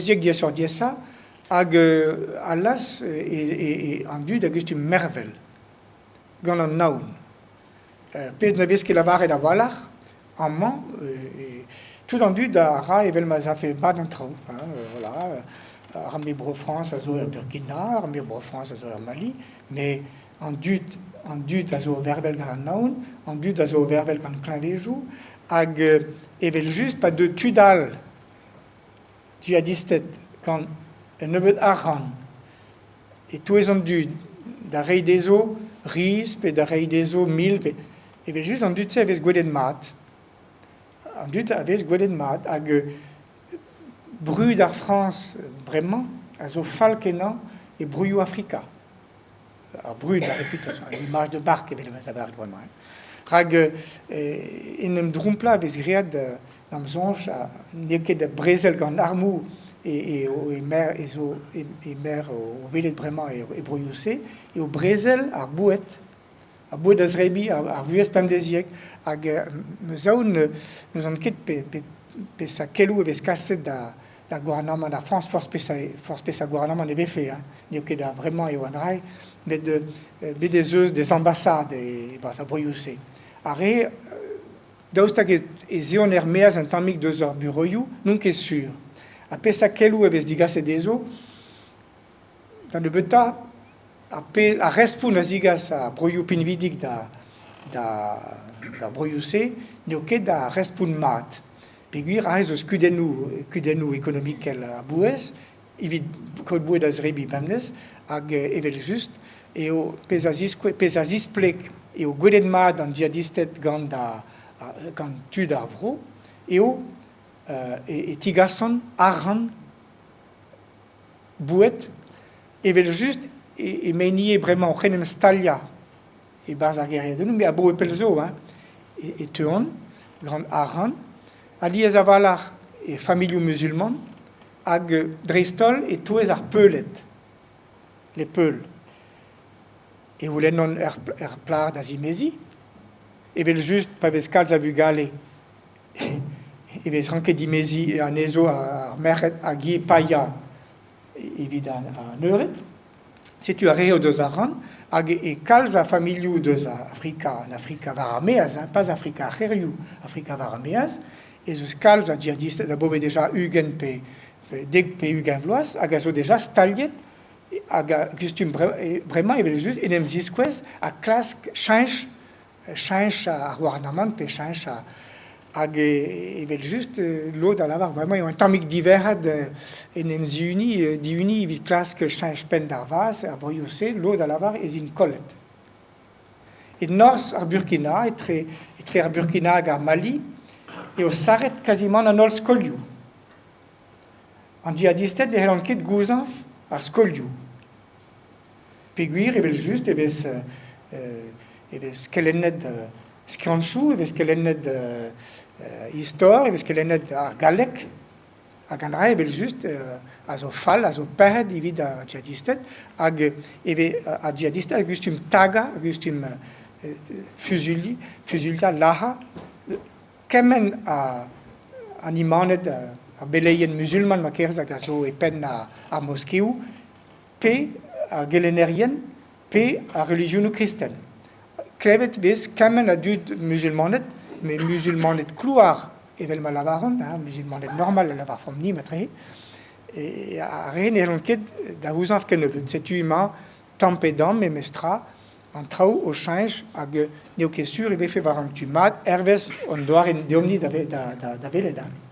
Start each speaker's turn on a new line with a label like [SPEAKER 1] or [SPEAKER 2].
[SPEAKER 1] Diaesoc'h-diaesañ hag allaz an dud a gustum mervel gant an naon. Pezh ne vez ket lavaret a-walc'h amañ, tout an dud a ra evel ma'z afe mat an traoù, hein, voilà. Arme Bro-Frañs a zo er Burkina, arme Bro-Frañs a zo er Mali, met an dud a zo o vervel gant an naon, an dud a zo o vervel gant kleñvedoù, hag evel-just pa deu tud all djihadisted gant un nebeud arc'hant e-touez an dud da reiñ dezho riz pe da reiñ dezho mil pe evel-just an dud-se a vez gwelet mat. An dud a vez gwelet mat hag brud ar Frañs bremañ a zo fall-kenañ e broioù Afrika. Ar brud, la réputation, l'image de marque evel ma vez lavaret bremañ. Rak en em dromplañ a vez graet d'am soñj n'eo ket brezel gant armoù emaer o welet bremañ e broioù-se, eo brezel ar boued, ar boued da zebriñ, ar vuhez pemdeziek. Hag 'm eus aon n'ouzon ket peseurt keloù e vez kaset da gouarnamant ar Frañs, forzh peseurt gouarnamant e vefe, hein, n'eo ket a-vremañ eo an dra-se, met bet ez eus des ambassades e-barzh ar broioù-se. Ar re, daoust hag ez eont er-maez un tammig deus ar bureoioù, n'on ket sur. Ha peseurt keloù e vez digaset dezho? Da nebeutañ, ar respont a zigas ar broioù pinvidik d'ar broioù-se n'eo ket ar respont mat. Peogwir aze zo kudennoù ekonomikel a-bouez evit kaout boued da zebriñ bemdez hag evel-just eo pezh a ziskouez, pezh a zispleg eo gwelet mat an djihadisted gant gant tud ar vro eo e tigasont arc'hant boued. Evel-just emaint ivez bremañ oc'h en em staliañ e-barzh ar gêriadennoù, met abaoe pell zo hein, e teuont gant arc'hant, alies a-walc'h e familhoù muzulman hag dreist-holl e-touez ar Peuled, les Peuls. E c'houlennont ur plac'h da zimeziñ, evel-just pa vez kalz a vugale e vez ranket dimeziñ anezho ar merc'hed hag ivez paeañ evit an eured. Setu ar re o deus arc'hant hag e kalz a familhoù deus Afrika, an Afrika war ar maez, hein, pas Afrika ar c'hêrioù, Afrika war ar maez, ez eus kalz a djihadisted abaoe deja 20 pe 10 pe 20 vloaz hag a zo deja staliet hag a gustum bremañ evel-just en em ziskouez ha klask cheñch ar gouarnamant pe cheñch hag evel-just lod a lavar bremañ eo un tammig diverret en em zihuniñ dihuniñ evit klask cheñch penn d'ar vazh ar broioù-se, lod a lavar ez int kollet. E norzh ar Burkina, etre ar Burkina hag ar Mali, eo sarret kazimant an holl skolioù. An djihadisted ne c'hellont ket gouzañv ar skolioù. Peogwir evel-just e vez kelennet skiantoù, e vez kelennet istor, e vez kelennet ar galleg hag an dra evel-just a zo fall, a zo pec'hed evit ar djihadisted hag e vez ar djihadisted a gustum tagañ, a gustum fuzuilhiñ, fuzuilhañ, lazhañ kement a an imaned, ar beleien muzulman ma kerz hag a zo e penn ar moskeoù pe ar gelennerien pe ar relijionoù kristen. Klevet 'vez kement a dud muzulmaned, met muzulmaned klouar evel ma lavaront, hein, muzulmaned normal a lavarfomp-ni matre, ar re ne c'hellont ket da c'houzañv kennebeut. Setu emañ tamm pe damm memes tra an traoù o cheñch hag n'eo ket sur e vefe war an tu mat hervez hon doare deomp-ni da welet. Hein.